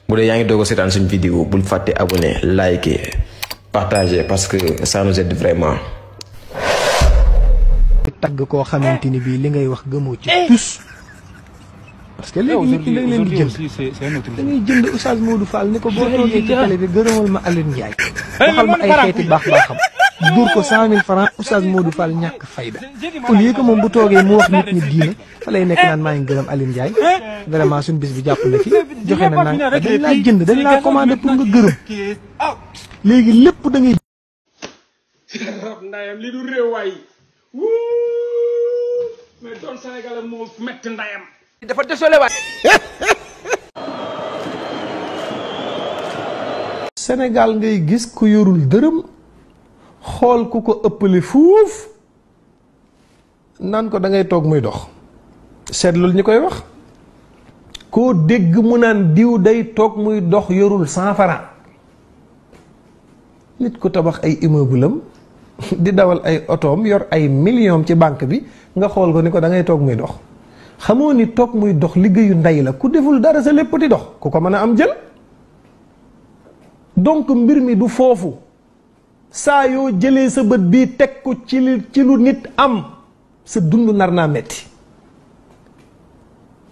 bu dee yaa ngi doog a seetaan suñu vidéo bul fàtte abonné liker partager parce que ça nous aide vraiment. tagg koo xamante ni bii li ngay wax gëmoo ci tus parce que léegi nit ñi dañ leen di jënd da ngay jënd Oustaz Modou Fall ni ko boo toogee ci télé bi gërëmal ma Alioune Ndiaye waxal ma ay xeeti baax-baaxam duur ko 100 000 francs Oustaz Modou Fall ñàkk fayda au lieu que moom bu toogee mu wax nit ñi diine fa lay nekk naan maa ngi gërëm Alioune Ndiaye vraiment suñu bis bi jàpp na ci joxe na naan dañ laa jënd dañ laa commandé pour nga gërëm léegi lépp da ngay ndayam li du réew waay mais doon Sénégal moo metti ndayam dafa désolé waay. Sénégal ngay gis ku yorul dërëm xool ku ko ëppale fuuf naan ko da ngay toog muy dox seetlul ñi koy wax koo dégg mu naan diw day toog muy dox yorul 100 francs nit ku tabax ay immeuble am di dawal ay otoom yor ay millions ci banque bi nga xool ko ni ko da ngay toog muy dox xamoo ni toog muy dox liggéeyu ndey la ku deful dara sa lépp di dox ku ko mën a am jël donc mbir mi du foofu saa yoo jëlee sa bët bii teg ko ci lu nit am sa dund nar naa metti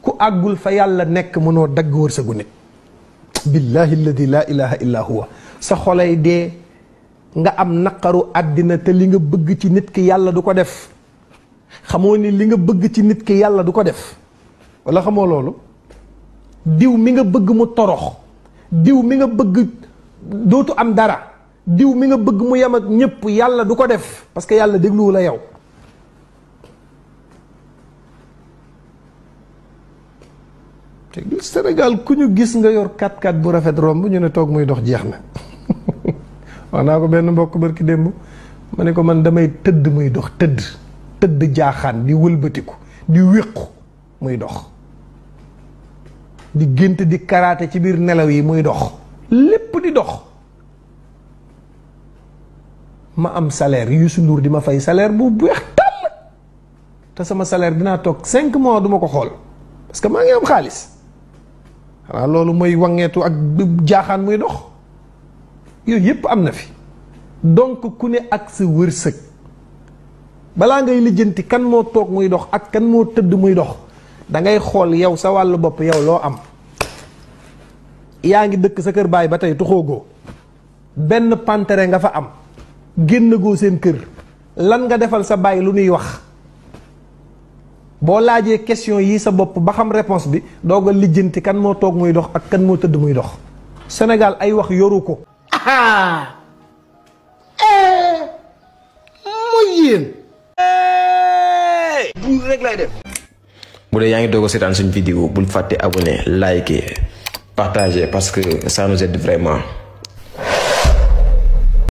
ku àggul fa yàlla nekk mënoo dagg wërsëgu nit billahi alladi la ilaha illa huwa sa xolay dee nga am naqaru àddina te li nga bëgg ci nit ki yàlla du ko def xamoo ni li nga bëgg ci nit ki yàlla du ko def wala xamoo loolu diw mi nga bëgg mu torox diw mi nga bëgg dootu am dara diw mi nga bëgg mu yem ak ñëpp yàlla du ko def parce que yàlla dégluwu la yow te Sénégal ku ñu gis nga yor 4x4 bu rafet romb ñu ne toog muy dox jeex na wax naa ko benn mbokk barki démb ma ne ko man damay tëdd muy dox tëdd jaaxaan di wëlbatiku di wéqu muy dox di gént di karaate ci biir nelaw yi muy dox lépp di dox ma am salaire Youssou Ndour di ma fay salaire bu weex tàll te sama salaire dinaa toog 5 mois duma ko xool parce que maa ngi am xaalis xanaa loolu mooy wangeetu ak jaaxaan muy dox yooyu yépp am na fi donc ku ne ak sa wërsëg balaa ngay lijjanti kan moo toog muy dox ak kan moo tëdd muy dox da ngay xool yow sa wàllu bopp yow loo am yaa ngi dëkk sa kër baay ba tey tuxoogoo benn pantere nga fa am génn goo seen kër lan nga defal sa baay lu nuy wax boo laajee question yi sa bopp ba xam réponse bi doog a lijjanti kan moo toog muy dox ak kan moo tëdd muy dox Sénégal ay wax yoru ko mooy yéen bu rek lay def. bu dee yaa ngi doog a seetaan suñu vidéo bul fàtte abonné liker partager parce que ça nous aide vraiment.